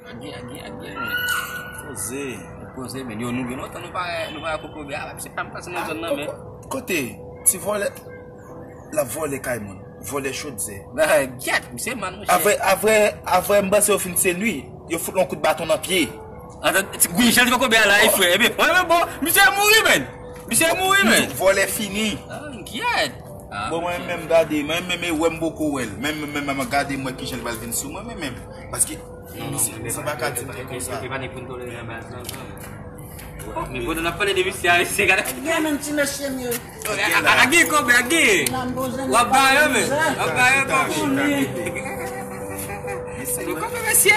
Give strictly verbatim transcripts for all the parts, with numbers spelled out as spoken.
Agi, agi, agi, men. Poze. Poze, men. Yo, nou gen lontan nou pa, nou pa wè kokobe a, misye pa pase nan zòn nan, men. Ko-, kote? Ti vòlè. L ap vòlè kay moun. Vòlè chodyè. Nan, gyèt, misye mal, monchè. Avè, avè, avè, m panse yo fin sedui. Yo fout l yon kout baton nan pye. Ata, ti gwichèl ti kokobe a la, e frè. Ebyen, mwen, men bon, misye mouri, men. Misye mouri, men. Vòlè fini. Ah, gyèt. Ah, bon, mwen menm gade, mwen menm e wè m poko wè l. Men, men, men, men, gade mwen kijan l pral vin sou mwen, men, men. Paske, misye, misye pa ka di m konsa. E pa ni pou n tolere nan baz la, non. Men, bon, n ap pale de misye a, mesye, gade. Gen menm ti mesye m yo. A, a, a, gen koube, a, gen. W ap ba yo, men. W ap ba yo, koube. Koube, mesye.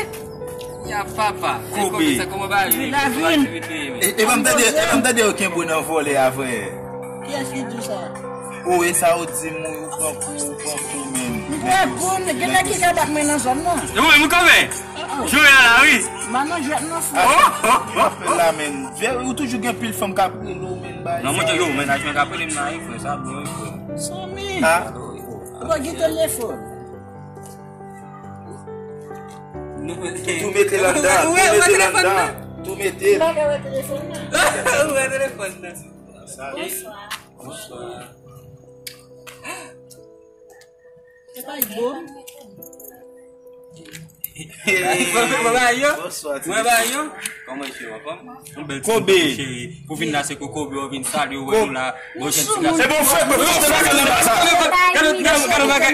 Ya papa. Koube. Sa kòman ba yo? Viv la vi. E, e pa m tande, e pa m tande yo kenbe w nan vòlè a, frè. Kiyès ki di sa? O, e sa ou di m, ou pran kou, ou pran kou, men. M pran kou, men gen nèg ki ka bat mwen nan zòn nan. E mwen, mwen kanpe. Jwe a la, wi. Manan jwèt nan fou. Oh, oh, oh, oh. La, men. Ou toujou gen pil fanm k ap rele w, men, bay. Non, mwen, yo, men, mwen k ap rele m la, wi, frè, sa bon, wi, frè. Sanmi. Ah. Ou pa gen telefòn. Tou mete l anndan, tou mete l anndan, tou mete l. Ou wè telefòn nan. Bonswa. Bonswa. Se pa Ibo. Bonswa, ti mesye. Kòman w ye, anfòm? Yon bèl ti koube, cheri. Pou vin la, se kokobe, ou vin salye, ou wè nou la. Bon, jèn ti gason. E bon, fè, fè, fè, fè, fè, fè, fè. Gade, gade, gade, gade.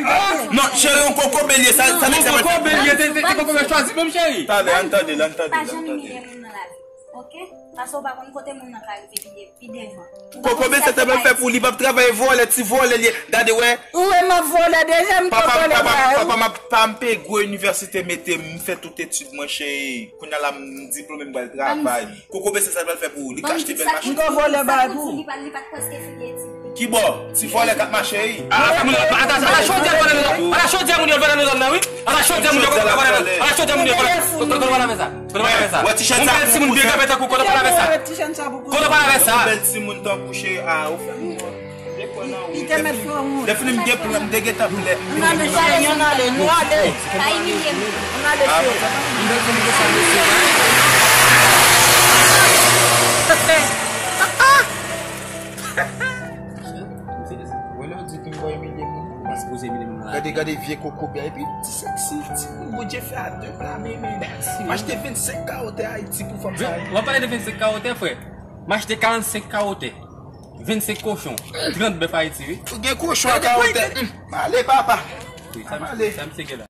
Non, cheri, yon kokobe l ye, sa, sa, yon kokobe l ye, te, te, te kokobe chwazi, menm cheri. Talè, ann tande l, ann tande l, ann tande l. Pa janm imilye moun nan lavi, oke? Paske w pa konn kote moun nan ka rive pi de-, pi devan. Kokobe, sa te pral fè pou li, p ap travay, vòlè, ti vòlè l ye. Gade, wè. Ou wè m ap vòlè deja, m t ap vòlè ba ou. Papa m ap, pa m pe gwo inivèsite mete m fè tout etid mwen, cheri. Kounye a la, m diplome, m pral travay. Kokobe, se sa l pral fè pou ou. Li ka achte bèl machin. M gon vòlè ba ou. Li pa, li pa t prèske fini etid li. Ki bò? Ti vòlè k ap mache, wi. A, ata moun, ata, ata chodyè vòlè nan, ata chodyè moun yo vòlè nan zòn nan, wi. Ata chodyè moun yo vòlè nan, ata chodyè moun yo vòlè. Kote w pral avè sa? Kote w pral avè sa? Wè ti chèn sa. Yon bèl timoun byen kanpe tankou, kote w pral avè sa? Kote w pral avè sa? Yon bèl timoun tankou cheri a, ou fè m. Li te mèt fè yon. Lè fini m gen plan, m te gentan plè. Ann ale, cheri, ann ale, nou ale. Pa imilye m. Ann ale, cheri. Wè lè w di ke m pa imilye moun nan. Pa sipoze imilye moun nan. Gade, gade vye kokobe a, epi ti seksi, timoun, Bondye fè a de pla, men, men. M achte vennsenk kawo tè Ayiti pou fanm sa. W ap pale de vennsenk kawo tè, frè? M achte karannsenk kawo tè. Vennsenk kochon, trant bèf Ayiti, wi. Ou gen kochon ak kawo tè. Hum, ale, papa. Wi, sa, ale. Sa misye gen la.